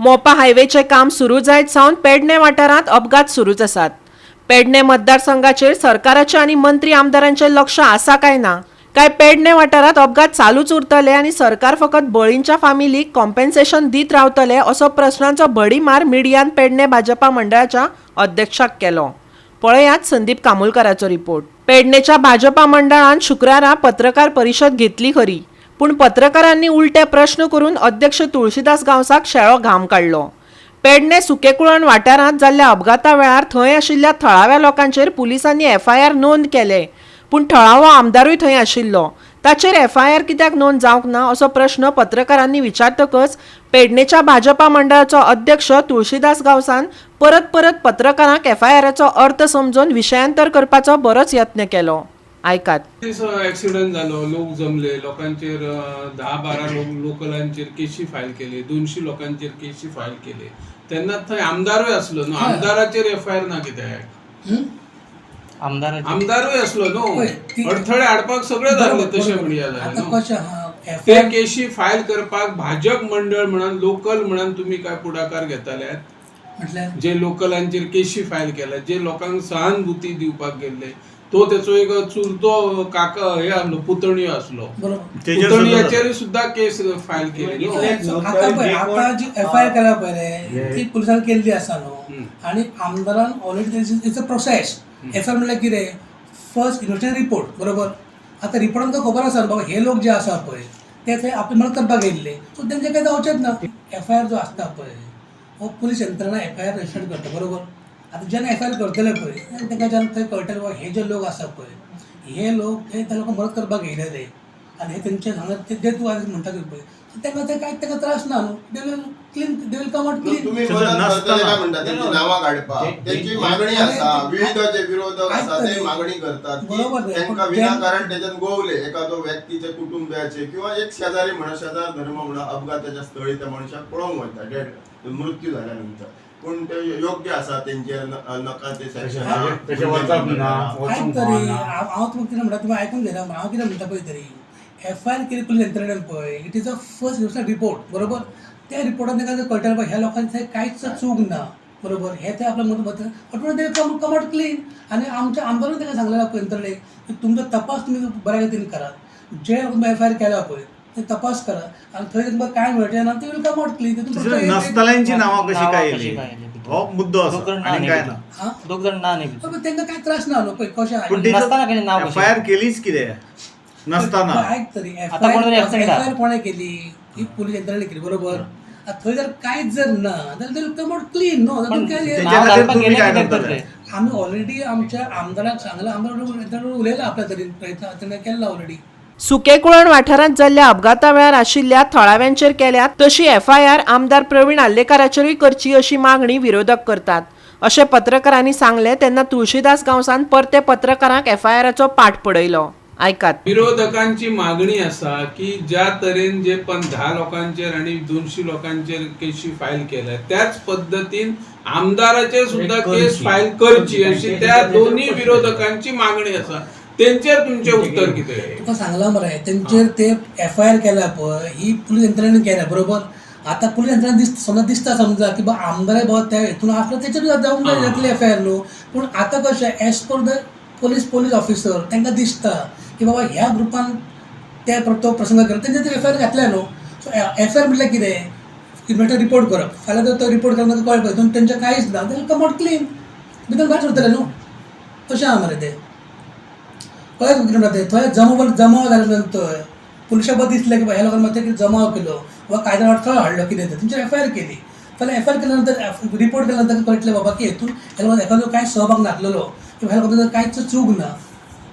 मोपा हायवेचें काम सुरू जायत सावन पेडणे वाठारांत अपघात सुरूच आसात. पेडणे मतदारसंघाचेर सरकाराचें आनी मंत्री आमदारांचें लक्ष आसा काय ना? काय पेडणे वाठारांत अपघात चालूच उरतले आनी सरकार फकत बळींच्या फामिलीक कॉम्पेन्सेशन दीत रावतले असो प्रस्नांचो भडीमार मिडियान पेडणे भाजपा मंडळाच्या अध्यक्षाक केलो. पळयात संदीप कामुलकाराचो रिपोर्ट. पेडणेच्या भाजपा मंडळान शुक्रारा पत्रकार परिशद घेतली खरी, पूण पत्रकारांनी उलटे प्रश्न करून अध्यक्ष तुळशीदास गांवसाक शेळो घाम काडलो. पेडणे सुकेकुळण वाठारांत जाल्ल्या अपघाता वेळार थंय आशिल्ल्या थळाव्या लोकांचेर पुलिसांनी एफआयआर नोंद केले, पूण थळावो आमदारूय थंय आशिल्लो, ताचेर एफआयआर कित्याक नोंद जावंक ना असो प्रश्न पत्रकारांनी विचारतकच पेडणेच्या भाजपा मंडळाचो अध्यक्ष तुळशीदास गांवसान परत परत पत्रकारांक एफआयआराचो अर्थ समजून विशयांतर करपाचो बरोच यत्न केलो. आयकात. दीस ऍक्सिडेंट झालो, लोक जमले, लोकांचेर 10-12 लोक लोकलांचेर केशी फायल केले, 200 लोकांचेर केशी फायल केले. तेन्ना थंय आमदारूय आसलो न्हू, आमदाराचेर एफ I R ना कित्याक? आमदाराचे आमदारूय आसलो न्हू, पळय, अडथळे हाडपाक सगळे जाल्ले बरोबर, तशें बरोबर. म्हणया जालें आता न्हू. कशें आहा, ते एफ केशी फायल करपाक भाजप मंडळ म्हणून लोकल म्हणून तुम्ही काय पुढाकार घेताले? म्हटल्यार जे लोकलांचेर केशी फायल केल्या, जे लोकांक सहानुभूती दिवपाक गेल्ले, तो तेचो एक चुलतो काका हे आसलो, पुतणयो आसलो. बरोबर. तेजेर पुतणयाचेर सुद्धा केस फायल केली न्हू. आता पळय, आता जी एफ I R केला पळय ती पुलिसान केल्ली आसा न्हू, आनी आमदारान already it's a process. F I R म्हणल्यार कितें? फर्स्ट इन्वेस्टिगेशन रिपोर्ट, बरोबर. आतां रिपोर्टान तुका खबर आसा न्हू बाबा हे लोक जे आसा पळय ते थंय आपली मदत करपाक येयल्ले, सो तेंचे काय जावचेंच ना. एफ I R जो आसता पळय हो पुलीस यंत्रणा एफ I R register करता, बरोबर. आतां जेन्ना एफ I R करतले पळय तेंका जेन्ना थंय कळटलें बाबा हे जे लोक आसा पळय हे लोक हे त्या लोकांक मदत करपाक येयलेले आनी हे तेंचे हांगा ते जे तूं आयज म्हणटा पळय, सो तेंका ते काय तेंका त्रास ना न्हू, they will clean, they will come out clean. तुम्ही तसं मदत करतले नसताना. काय म्हणटा तेंची नावां काडपाक तेंची मागणी आसा, विविध जे विरोधक आसा ते मागणी करतात की बरोबर रे, तेंका पण विनाकारण तेच्यात गोवले एखादो व्यक्तीचे कुटुंबियाचे किंवा एक शेजारी म्हणा, शेजार धर्म म्हणा, अपघाताच्या स्थळी त्या मनशाक पळोवंक वयता डेड मृत्यू जाल्या नंतर, पूण ते योग्य आसा तेंचेर नका ते सेक्शन तशें वचप ना, आयक वचूंक तरी फावना. हांव तुमकां कितें म्हणटा तुमी आयकून घेना. हांव कितें म्हणटा पळय तरी एफ I R केली पुलीस यंत्रणेन पळय, it is a first investigation report, बरोबर. त्या रिपोर्टान तांकां कळटलें पळय ह्या लोकांचें कांयच चूक ना, बरोबर. हे ते आपल्या मत मत ऑटोमॅटिक कम कम आवट क्लीन. आनी आमच्या आमदारान तांकां सांगलें पळय यंत्रणेक की तुमचो तपास तुमी बऱ्या गतीन करात, जे तुमी एफ I R केला पळय ते तपास करा आनी थंय तुमकां काय मेळचें ना ते will come out clean. तशें नसतल्यांची नांवां कशी नांवां काय कशी येयली काय येयली? हो मुद्दो दोग आसा जाण ना आनी न्ही काय भितर. ना. हा? दोग जाण ना न्ही भितर. तांकां काय त्रास ना न्हू पळय कशें पूण नसताना कशें नांव एफ I R केलीच कितें नसताना? ऐक तरी एफ आता कोण तरी I absent F आहा. I R कोणें केली ही पुलीस यंत्रणेन केली, बरोबर. आतां थंय जर कांयच जर ना जाल्यार ते कम आवट क्लीन न्हू. पण तातूंत काय तेच्या नाव खातीर घालपाक तुमी गेले काय कित्याक तर करतले? ते? आमी ऑलरेडी आमच्या आमदाराक सांगलां, आमदार यंत्रणा उलयला आपल्या तरेन प्रयत्न तेणें केल्लो ऑलरेडी. सुकेकुळण वाठारांत जाल्ल्या अपघाता वेळार आशिल्ल्या थळाव्यांचेर केल्या तशी एफआयआर आमदार प्रवीण आर्लेकाराचेरूय करची अशी मागणी विरोधक करतात अशें पत्रकारांनी सांगलें तेन्ना तुळशीदास गांवसान परते पत्रकारांक एफआयआराचो पाठ पडयलो. आयकात. विरोधकांची मागणी आसा की ज्या तरेन जे पण 10 लोकांचेर आणि 200 लोकांचेर केशी फायल केल्या त्याच पद्दतीन आमदाराचेर सुद्धा केस फायल करची अशी त्या दोन्ही विरोधकांची मागणी आसा. तेंचेर तुमचें उत्तर कितें? तुका सांगलां मरे तेंचेर ते एफ I R केल्या पळय ही पुलीस यंत्रणेन केल्या, बरोबर. आतां पुलीस यंत्रणा दिसता समजा दिसता समजा की बाबा आमदार बाबा त्या हितून आसलो तेचेर जावंक जाय जातली एफ I R न्हू. पूण आतां कशें as per the police officer तांकां दिसता की बाबा ह्या ग्रुपान ते तो प्रसंग केलो तेंचेर ते एफ I R घातल्या न्हू. सो एफ I R म्हटल्यार कितें? इन्वेस्टिगेशन रिपोर्ट करप. फाल्यां जर तो रिपोर्ट केलो तांकां कळटा हितून तेंचें कांयच ना जाल्यार कम आवट क्लीन, भितर भायर सरतले न्हू. तशें आहा मरे तें. कळ्ळें तुका कितें म्हणटा तें? थंय जमाव जमाव जाले नंतर पुलिसांक बरें दिसलें की ह्या लोकांनी मातशें कितें जमाव केलो वा कायद्यान अडथळो हाडलो कितें तें तेंचेर एफ I R केली. फाल्यां एफ I R केल्या नंतर रिपोर्ट केल्या नंतर कळटलें बाबा की हितून ह्या लोकांक एखादो कांय सहभाग नासलेलो किंवा ह्या लोकांचो कांयच चूक ना,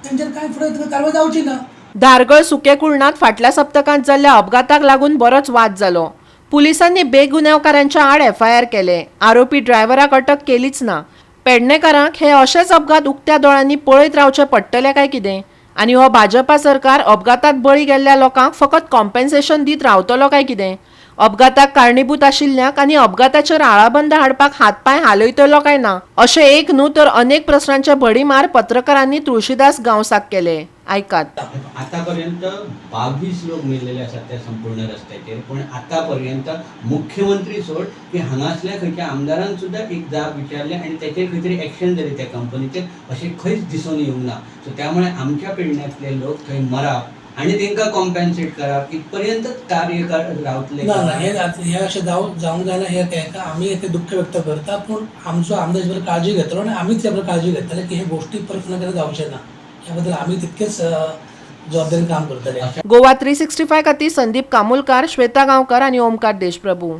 तेंचेर कांय फुडें कारवाय जावची ना. धारगळ सुकेकुळणांत फाटल्या सप्तकांत जाल्ल्या अपघाताक लागून बरोच वाद जालो. पुलिसांनी बेगुन्यावकारांच्या आड एफआयआर केले, आरोपी ड्रायव्हराक अटक केलीच ना. पेडणेकारांक हे अशेच अपघात उक्त्या दोळ्यांनी पळयत रावचे पडटले काय कितें? आनी हो भाजपा सरकार अपघातात बळी गेल्ल्या लोकांक फकत कॉम्पेन्सेशन दीत रावतलो काय कितें? अपघाताक कारणीभूत आशिल्ल्यांक आनी अपघाताचेर आळाबंद हाडपाक हातपांय हालयतलो काय ना अशे एक न्हू तर अनेक प्रस्नांचे भडीमार पत्रकारांनी तुळशीदास गांवसाक केले. आयकात. आतापर्यंत 22 लोक मेल्लेले आसात त्या संपूर्ण रस्त्याचेर. पूण आतापर्यंत मुख्यमंत्री सोड की हांगासल्या खंयच्या आमदारान सुद्दां एक जाप विचारली आनी तेचेर खंय तरी एक्शन जाली त्या कंपनीचेर अशें खंयच दिसून येवंक ना. सो त्यामुळे आमच्या पेडण्यांतले लोक थंय मरप आनी तेंकां कॉम्पेन्सेट करप इतपर्यंतच कार्य रावतले. ना ना, हे हे अशें जावंक जायना. हे हेका आमी ते दुख्ख व्यक्त करता, पूण आमचो आमदार हेचे काळजी घेतलो आनी आमीच ह्या बद्दल काळजी घेतले की हे गोष्टी परत फुडें केन्ना जावचें ना, ह्या बद्दल आमी तितकेच जबाबदारीन काम करतले. गोवा 365 खातीर संदीप कामुलकार, श्वेता गांवकर आनी ओमकार देशप्रभू.